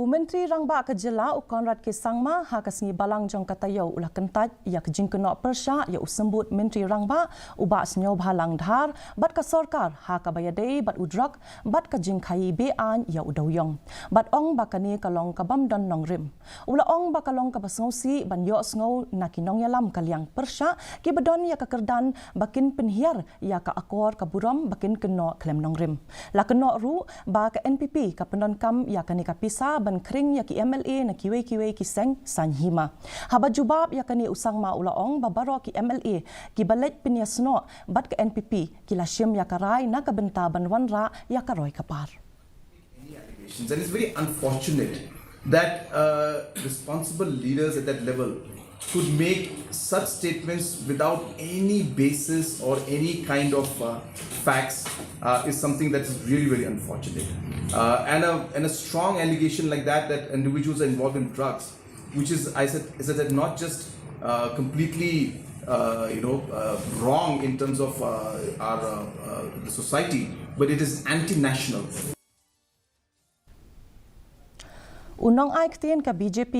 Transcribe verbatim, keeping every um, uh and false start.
U Myntri Rangbah ka Jylla u Conrad K Sangma ha ka sngi Balang jong ka taïew u la kyntait ïa ka jingkynnoh pyrshah ïa u Symbud Myntri Rangbah u Bah Sniawbhalang Dhar bad ka sorkar ha kaba ïadei bad u drok bad ka jingkhaïi be-aiñ ïa u dewïong, bad ong ba kane ka long ka bym don nongrim. U la ong ba ka long kaba sngewsih ban ïohsngew na ki nongïalam ka liang pyrshah kiba don ïa ka kyrdan ba kin pynhiar ïa ka akor ka burom ba kin kynnoh khlem nongrim. La kynnoh ruh ba ka N P P ka pyndonkam ïa kane ka pisa ban khring ïa ki M L A na kiwei kiwei ki seng saiñ hima. Haba jubab ïa kane u Sangma u la ong ba baroh ki M L A kiba leit pynïasnoh bad ka N P P ki la shim ïa ka rai na ka bynta ban wanrah ïa ka roi ka par. Any allegations. And it's very unfortunate that uh, responsible leaders at that level could make such statements without any basis or any kind of uh, facts uh, is something that is really, very unfortunate. Uh, and, a, and a strong allegation like that, that individuals are involved in drugs, which is, I said, is that not just uh, completely uh, you know, uh, wrong in terms of uh, our uh, uh, the society, but it is anti-national. U nongai ktien ka B J P